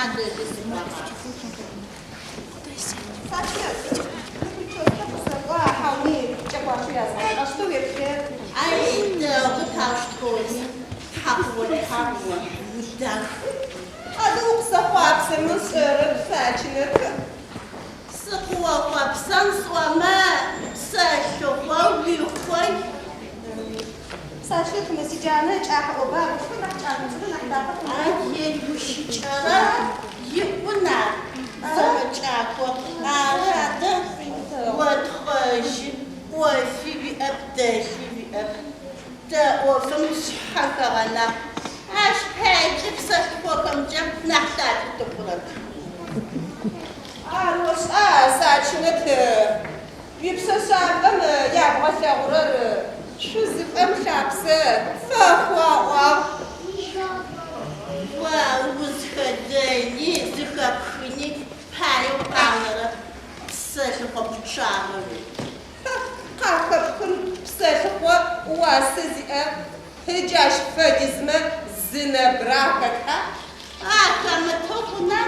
Тадэжьи сыкӏогъагъ. Сачнэт, мы прическэр къысэкӏуа, хьауми кӏэкуащэу язгъэшӏа? Сыдэу уеплъы? Ай, дэгъу таущтэуми, хьакъу-хьакъу, удах. Адэ укъысэхъуапсэмэ сшӏэрэп, Сачнэт. Сыкъыохъуапсэн сӏомэ, псэлъыхъо уихъой. Сачнэт, мы сиджанэ кӏахьыӏоба, гушхо нахь кӏахьыцӏрэ нахь дахэ хъунба? Ай, ущыкӏэрэ икъун ар, зэрэкӏако. Ары адэ, отхъожьы, ӏофи уиӏэп, дэлъи уиӏэп. Тэ ӏофым тшъхьэ хэгъэнагъ. Ащ паекӏи псэлъыхъохэмкӏэ нахь лъапӏи тыхъурэп. Ар ошӏа, Сачнэт, уипшъэшъапӏэм ябгъэлъэгъурэр шъузыпӏэм лъапсэ фэхъу аӏуагъ. О узхэдэни, зыхэпхыни паеу къанэрэп, псэлъыхъо пчъагъэ уиӏ. Къахэпхын псэлъыхъо уасэ зиӏэ джащ фэдизмэ зы нэбгырэ ахэта? Ахэмытэу хъуна,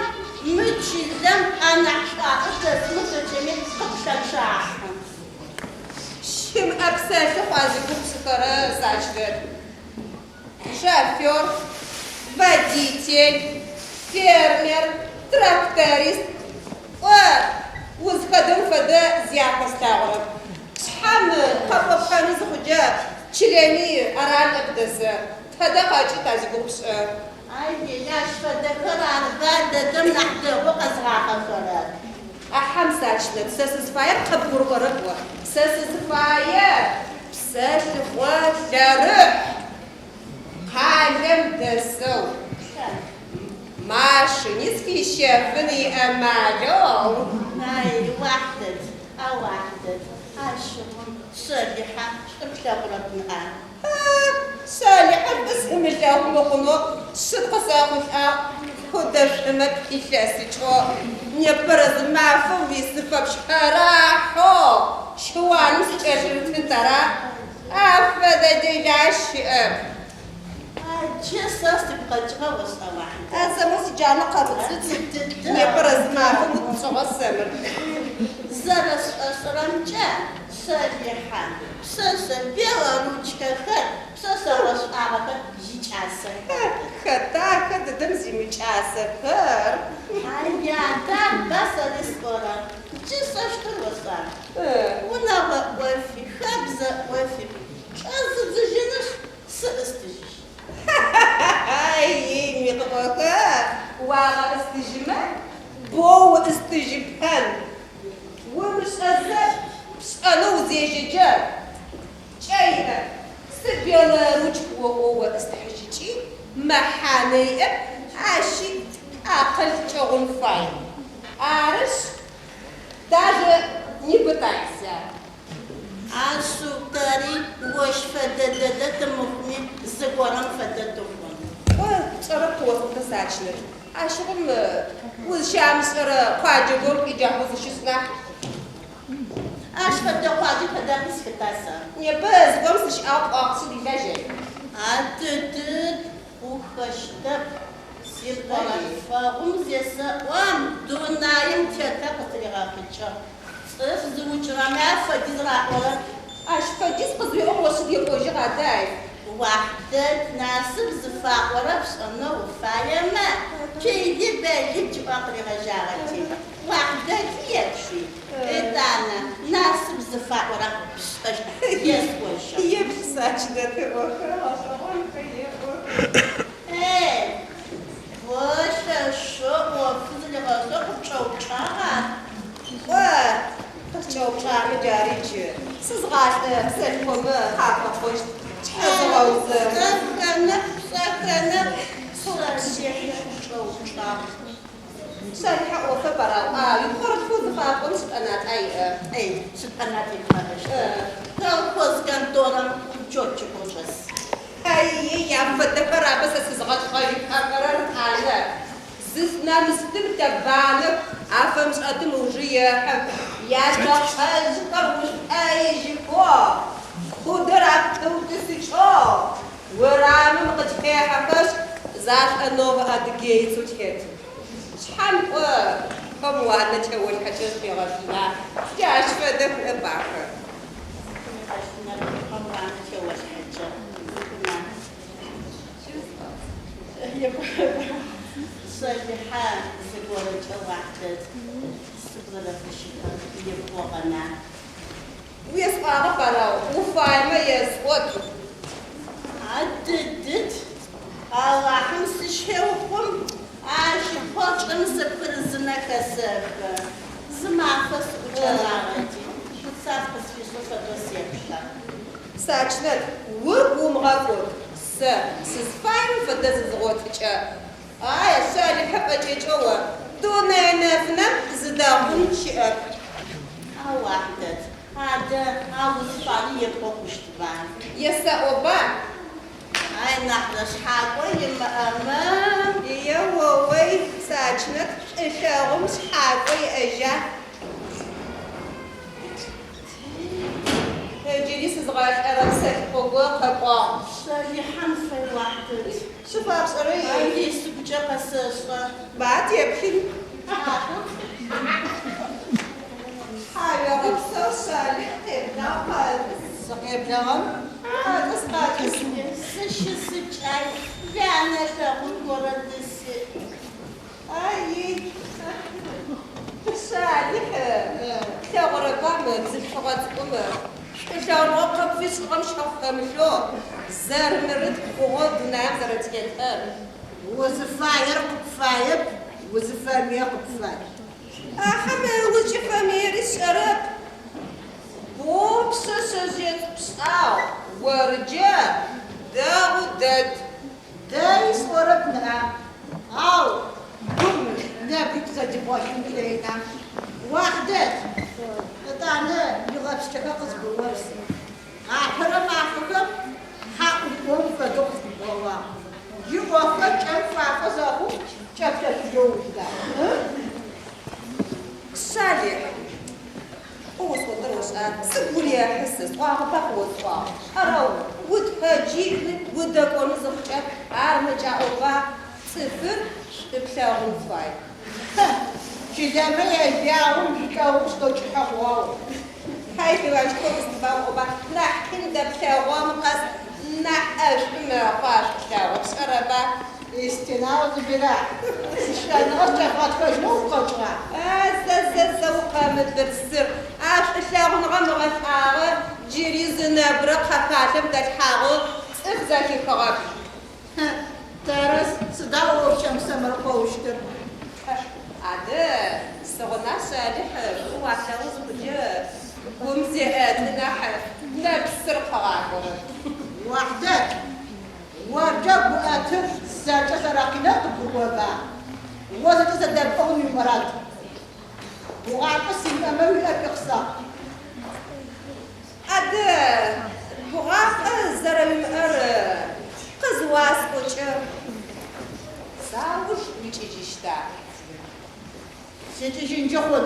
мы чылэм анахь лӏакъо дэсмэ зэкӏэми къыплъэчъахьы. Щымыӏэ псэлъыхъу а зигугъу пшӏыхэрэр, Сачнэт. Шофер, водитель, фермер, тракторист, кӏо, узхэдэм фэдэ зи ахэслъагъорэп. Шъхьэм къэпӏопхъэны зыхъукӏэ, чылэми ара ныӏэп дэсыр. Тэдэ къэкӏыт а зигугъу пшӏы? Ай, ащ фэдэхэр арыба дэдэм нахь дэгъоу къэзгъахъэхэрэр. Ахьам, Сачнэт, сэ сызыфаер къыбгурыӏорэп о. Сэ сызыфаер псэлъыхъо лъэрыхь. Къалэм дэсэу машини зыфищэфын иамалэу. Ай, Уахьдэт, а Уахьдэт, ащыгъум Шъалихьэ шӏу плъэгъурэп ныӏа? А, Шъалихьэ шӏу сымылъэгъу мыхъунэу шъыд къысэхъулӏагъ, Хъудэ шӏумэ пхилъэсыкӏэу, непэрэзымафэм уисыфэпщхэрахьэу, щыуаным сыкӏэлъырытын ара? Афэдэ делэ щыӏэп. Джы сэ сыгу къэкӏыгъэ ошӏа, Уахьдэт? А, сэ мо сиджанэ къэмыцӏыц, непэрэзымафэм утшӏыгъэ сэмыр. Зэрэсшӏошӏырэмкӏэ, Шъалихьэ, пшъэшъэ белоручкэхэр, пшъэшъэ гъэшӏуагъэхэр икӏасэх. Хэта ахэ дэдэм зимыкӏасэхэр? Ай, адэ арба сэри сӏорэр. Джы сшӏэщтыр ошӏа? Унэгъо ӏофи, хэбзэ ӏофи чӏэзыдзыжьынышъ, сыӏыстыжьыщт. Ей, микъыӏохэр, уагъэӏыстыжьымэ, боу уӏыстыжьыпэн. Умышӏэзэ пшӏэнэу узежьэкӏэ, кӏэ иӏэп. Сы белоручк оӏоу оӏыстыхьыжьыкӏи, мэхьанэ иӏэп, ащи акъыл кӏыгъун фай. Арышъ, даже не пытайся. Ашъыу, тэри ощ фэдэ дэдэ тымыхъуми, зыгорэм фэдэ тыхъун. Кӏо, пшӏэрэп къыосӏотэ Сачнэт. Ащыгъум узщамышӏэрэ къуаджэ горэм кӏуи джахэу зыщышӏ нахь. Ащ фэдэ къуаджэ тэдэ къисхыта сэ? Непэ зыгорэм сыщыӏагъ пӏуагъ, сыд илажьа? А тытыт, хъухэщтэп. Сикъорэлъфэгъум зесэӏом, дунаим тетэ къытыригъэхъукӏыгъ. Цӏыф зыукӏыгъэмэ афэдиз раӏорэр. Ащ фэдиз къызыуеӏом о сыд епӏожьыгъ адэ ай? Уахьдэт, насып зыфаӏорэр пшӏэнэу уфаемэ, чыли бэли джыӏо къыригъэжьагъэти, Уахьдэти еплъи, етӏанэ насып зыфаӏорэр пшӏэщт, есӏожьыгъ. Еплъ Сачнэт ыӏохэрэр гъэшӏэгъонхэ еӏох. Эй, о лъэшэу ӏофы зыригъэшӏэу къыпкӏэупчӏагъа? Кӏо, къыскӏэупчӏагъэмэ джары джы. Сызгъалӏэ псэлъыхъомэ къахэхъощт шъхьэзыгъэузэ. Пшӏэхэнэп, пшӏэхэнэп, Шъалихьи къыкӏэупчӏагъ. Шъалихьэ ӏофэп ара? А, уипхъорэлъфэу зыфапӏом сыд ӏэнатӏа иӏэр? Эй, сыд ӏэнатӏэ иӏэщт? Колхоз конторэм учетчикэу чӏэс. Ай-ей, апфэдэхэр арба сэ сызгъэтхъэжьыпэхэрэр, ӏанэ. Зызнэмыстым тэбанэх, афэмышӏэтым ыужы ехьэх. Ятэкъэжъхэр ушӏоижьыхэу, хъудыр апыутысыкӏэу, урамым къытехьэхэшъ, зашӏоновэ адыгейцэу тетых. Шъхьэм кӏо, пкъым уанэ теолъхьэкӏэ зыпегъэлъына, джащ фэдэх ныӏэп ахэр. Зыпегъэлъынэп, пкъым уанэ теолъхьэкӏэ зыпына. Шъалихьэ зыгорэкӏэ Уахьдэт сыгу зэрэфыщытыр епӏогъэна? Уесӏуагъэп арэу, уфаемэ есӏот. А-дыдыд, Алахьым сыщеухъум, ащ кӏочӏым зэпырызынэ хэсэхы. Зымафэ сыӏукӏэгъагъэти, гуцаф къысфишӏы фэдэу сеплъы. Сачнэт, угу умыгъэкӏод, сэ сызфаем фэдэ зызгъотыкӏэ, ай, Шъалихьэ пӏэкӏэкӏэу о, дунэе нэфынэм зыдэхъун щыӏэп. А Уахьдэт, адэ а узыфаер епӏо хъущтба? Есэӏоба? Ай, нахьрэ шъхьакӏо имыӏэмэ. Еоой, Сачнэт, шӏулъэгъум шъхьакӏо иӏэжьа? Ыджыри сызгъэлӏэрэ псэлъыхъо къэкӏуагъ. Шъалихьэм фай Уахьдэт. Шъыфапшӏэрэ Ай, сыгукӏэ къэсэшӏэ. Ба теплъын. Тхьауегъэпсэу, Шъалихь, къеблагъ, къэтӏыс. Сыкъеблэгъэн? Къэтӏыс, къэтӏыс. Сыщысыкӏай, уянэ лъэгъун горэ дысиӏ. Ай, Шъалихь, плъэгъурэба мы бзылъфыгъэ цӏыкӏум шӏулъэгъуныгъэ къыпфишӏыгъэм щэхъу хэмылъэу зэрмырыт хъугъэу дунаим зэрэтетыр? Узыфаер къыпфаеп, узыфэмые къыпфай. Ахьам узкӏыфэмыери сшӏэрэп. Боу пшъэшъэжъые цӏыкӏу шӏагъу, орджэ дэгъу дэд. Дэи сӏорэп ныӏа, ау гум нэбгыритӏу зэдибгъэлъын плъэкӏына. Уахьдэт, етӏанэ игъэпсыкӏэхэр къызгурыӏорэп. Апэрэ мафэхэм хьаӏу-ӏум фэдэу къызгурыӏогъагъ. Джы ӏофхэр кӏэм факӏо зэхъум, кӏэплъэшъужьэу ыублагъ. Шъалихь, къыосӏотэр ошӏа? Сыгу урехьы сэ, сӏуагъэба къыосӏуагъ. Арэу, утэджи удэкӏоны зыхъукӏэ, ар мэкӏаӏоба, цӏыфыр шӏу плъэгъун фай. Чылэмэ яжьагъэм шӏулъэгъум сыдэу кӏыхьэ хъугъэу. Хьай, февраль къызтыбаӏоба, нахь къин дэплъэгъом къэс нахь ӏэшӏу мэхъу а шӏулъэгъур, пшӏэрэба? Истина узыбира. Сищыӏэныгъэ скӏэбгъэтхэжьынэу укъэкӏыгъа? А, зэ, зэ, зэ укъэмыбырсыр. А шӏулъэгъуныгъэм ыгъэлӏагъэ джыри зы нэбгырэ къэхалъэм дэлъхьагъэу цӏыф зэхихыгъэп. Тэрэз, сыда о узкӏэмысэмэркъэущтыр? Адэ, сыгъуна Шъалихь, шӏу уалъэгъу зыхъукӏэ, гум зеӏэты нахь, нэпсыр къыгъакӏорэп. Уахьдэт, оркӏэ гуӏэтыр сэркӏэ зэрэкъиныр къыбгурыӏоба? О зэкӏэ зэдэпӏыгъын уимурад. Гугъапӏэ симыӏэмэ уиӏэпи къысаӏу. Адэ, гугъапӏэ зэрэуимыӏэр къызыуасӏокӏэ, сауж уикӏыжьыщта? Сикӏыжьынкӏи хъун.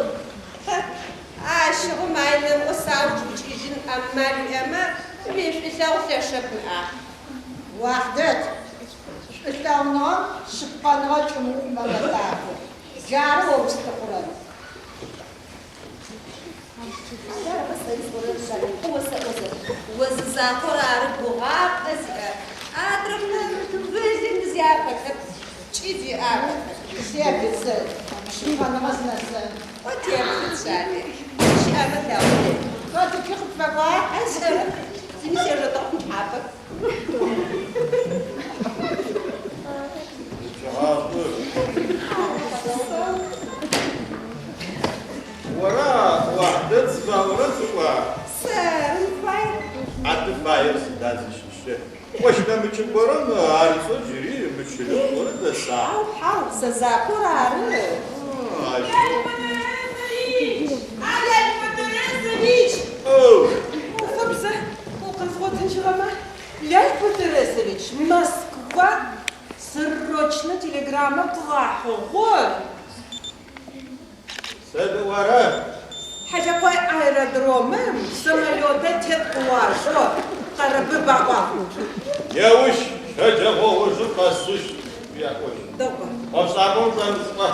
Ащыгъум айнэмыӏо сауж уикӏыжьын амал уиӏэмэ, уишӏулъэгъу лъэшэп ныӏа? Уахьдэт, шӏулъэгъуныгъэм шъыпкъэныгъэ кӏымыӏумэ мэзахэ. Джары о узлъыхъурэр. О зизакъор ары гугъапӏэ зиӏэр, адрэмэ былым зяхэлъэп, кӏи зиӏэп. Сеплъыт сэ, шъыпкъэныгъэ зынэсын. О теплъыт, Шъалихь, щыӏэмэ лъэгъу. Хэтыкӏи къыпфэкӏуа? Сшӏэрэп, зыми сежэдэгъу тхьапэп. Ора Уахьдэт зыфаӏорэр цӏыкӏуа? Сэрын фай. Адэ фаер сыда зыщыщыр? Ощ нэмыкӏ горэм ар ыцӏэу джыри мы чылэм горэ дэса? Хьау, хьау, сэ закъор ары. Укъэзгъотыжьыгъэмэ, Лялько Тересович, Москва срочно телеграммэ къыгъахьыгъ. Сыд ыӏорэ? Хьалэкъо аэродромым самолетэ тет къыуаӏо, къэрэбыб аӏуагъ. Неущ щэджэгъоужым къэсыщт, яӏощт. Дэгъу. ӏофшӏапӏэм чӏэмысӏо.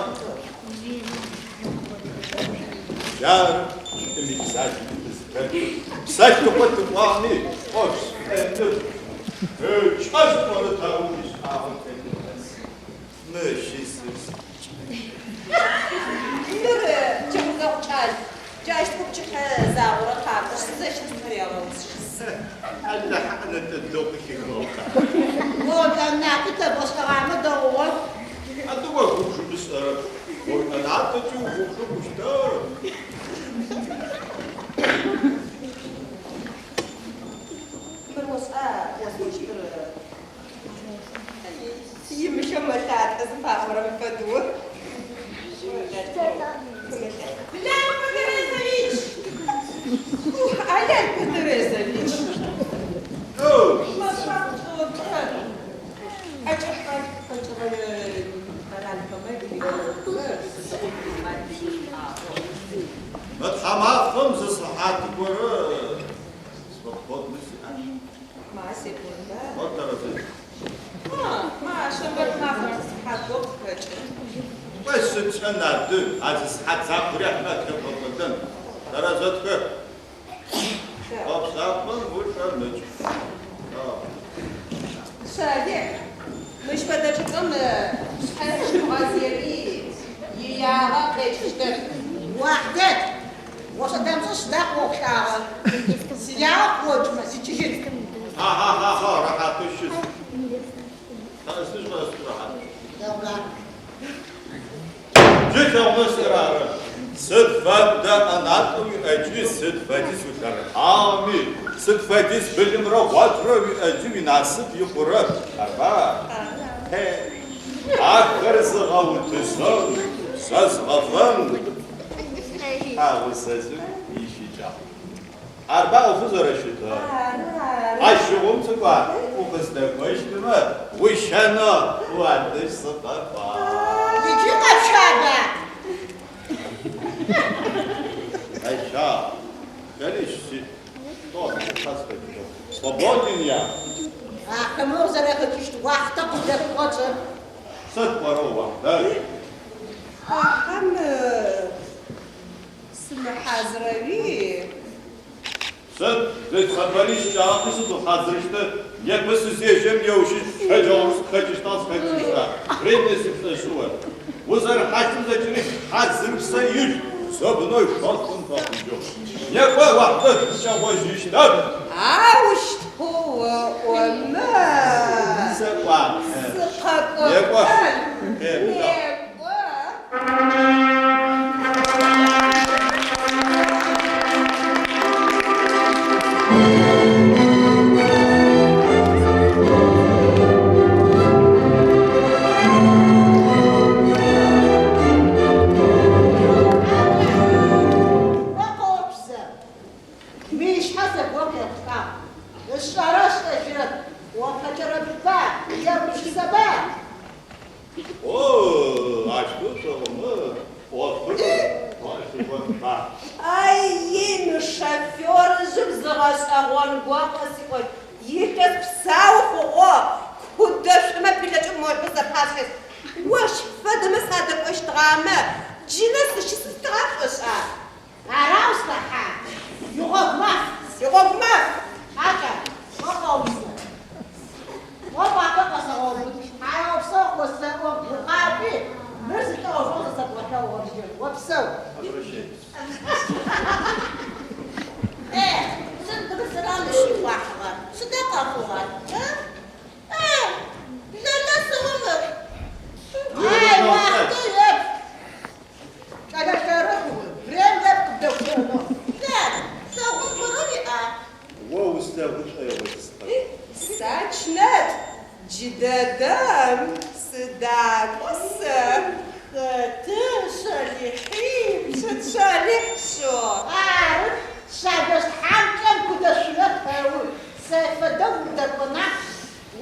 Джары шӏуми бзаджэми тызыхэтыр. Псэлъыхъо тыкӏуагъэми, ӏоф сшӏэныр, ыкӏэ сӏорэ таум ишӏагъэм хэлъытэс. Мы щысыр сикӏ. Мыр тигъунэгъу кӏал. Джащтэу пчыхьэ загъорэ къакӏошъ, сызэщыт тырегъэу. Алахь ӏэнэтӏэ дэгъу къыхихыгъ. О, тэбгъэшӏэгъамэ дэгъугъэ. Адэ о губжым ышӏэрэп. О ӏэнатӏэкӏи угубжы хъущтэп. Мыр ошӏа, осӏощтыр имыщэ мэлъатэ зыфаӏорэм фэдэу. Лал Патерезович! Алал Патерезович! О, Мы тхьамафэм зы сыхьат горэ свободно сиӏащт. Ма, секунда. О, тэрэзыщт. Ма, шэмбэт мафэм зы сыхьат гоу къыхэкӏы. Кӏо сыпшӏэн ады, а зы сыхьат закъори ахэмэ атебгъэкӏодэн. Тэрэзэтхэр. Хъопсапӏэм учӏэмыкӏ. Шалих, мыщ фэдэ чӏыпӏэм шъхьэ щыбгъэзыеми иягъэ къекӏыщтэп. Уахьдэт, ошӏэ-дэмышӏэ сыда къыохъулӏагъэр? Сиягъэ къыокӏымэ, сикӏыжьыт. Ха-ха-ха-ха, рэхьатэу щыс. Къэсыжь, къэсыжь, рэхьат. Дэгъура? Джы лъэгъумэ сэр ары. Сыд фэдэ ӏэнатӏэ уиӏэкӏи, сыд фэдиз улъэрыхьагъэми, сыд фэдиз былымрэ гъуатрэ уиӏэкӏи уинасып икъурэп. Арба? Хе. Ахэр зыгъэутыжьын, зэзгъэфэн шъхьэгъусэжъым ищыкӏагъ. Арба ӏофы зэрэщытыгъэр? Ары, ары. Ащыгъум цӏыкӏуа, укъыздэкӏощтымэ, ущэныгъ, уадэжь сыкъэкӏуагъ. Иджы къэпщаба? Къэщагъ. Кӏэлищ сиӏ. Свободен я. Ахэмэ узэрэхэкӏыщт уахътэ къыздэхъугъэкӏэ. Сыд пӏорэу уахътэр? Ахэм сымыхьазырэуи. Сыд зыцӏэбэри щыкӏагъэпи сыд ухьазырыщтыр? Непэ сызежьэм неущи щэджагъо сыхэкӏыщта сыхэкӏыщта? Время сыпшӏэшъыор. Узэрыхьащтым зэкӏэри хьазырыпсэ илъ, зубной щеткэм фэхъужьыгъ. Некӏо, уахътэ тыкӏэгъожьыщтэп. Аущтэу оӏомэ. Сэкӏуа. Сыкъэкӏопэн. Некӏо. Некӏо. О къоупсэ. Уишъхьэ зэгор къехъулӏагъ. Ышӏэрэ ышӏэжьырэп. О пэкӏэрэпба, егупшысэба? О, ащ шъогъомэ, ӏофыр гъэшӏэгъонба. Ай, мы шоферыжъым зы гъэшӏэгъон го къысиӏон. Илъэс псау хъугъо, кудэшъумэ пилъэкӏы морбы зэпашъхьэс. Ощ фэдэмэ садэкӏощтыгъамэ, джынэ сыщысыстыгъа пшӏошӏа? Ара услъэхьа? Игъогу маф. Сигъогу маф. Хьакӏэ, о къоупсэ. О папэ къэсэгъэубыт. Хьайопсэу къосэӏо, укъакӏуи, мыр зылӏэужыгъо зэсэбгъэлъэгъугъэбжьы. Опсэу. Обращайтесь. Э, сыд бырсыра мыщ ихъуахьыгъэр? Сыда къэхъугъэр? Э? Э, Лэлэ сыгъумыр. Ай, уахътэ еп. Кӏэлэ лъэрыхь, время еп къыбдэкӏонэу. Лэл, лъэгъун горэ уиӏа? О услъэгъу шӏоигъо сыкъэкӏо. Сачнэт, джыдэдэм сыдакӏо сэ. Хэты Шъалихьи? Сыд Шъалихь шъо? Ары, шъабэщт хьакӏэм кудэшъумэ пэу. Сэ фэдэу удэкӏона?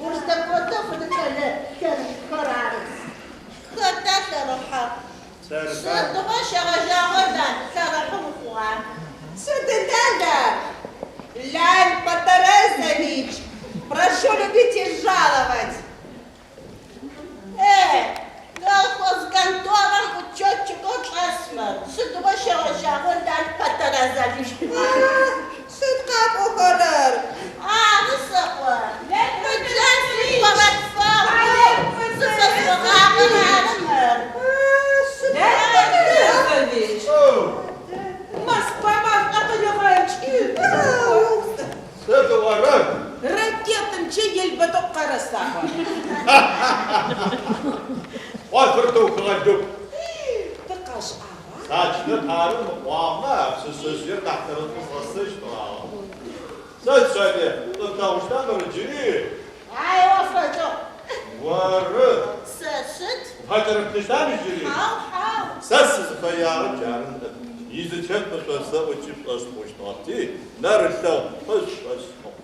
Уздэкӏотэу фэдэ кӏэлэ лъэрыхьхэр ары. Хэта лъэрыхьэр? Сэрба. Сыдыгъо щегъэжьагъэ Лал, лъэрыхьы ухъугъа? Сыд Лала? Лаль Патерезович, прошу любить и жаловать. Э, колхоз конторэм учетчикэу чӏэсмэ. Сыдыгъо щегъэжьагъэ Лал. Айщэт ары мыхъуагъэмэ, пшъэшъэжъыер нахь тэрэзэу згъэсэщтыгъагъэ. Сэ сшӏэни, къыплъэгъущта мыр джыри? Айуа фэдэу. Оры. Сэ сыд? Бгъэкӏэрыплъыщта мыщ джыри? Хьау, хьау. Сэ сызыфэягъэр джары ныӏэп. Изытет къышъосэӏокӏи пшӏошъ хъущтыгъэпти, нэрылъэгъу къышъуфэсшӏыгъ.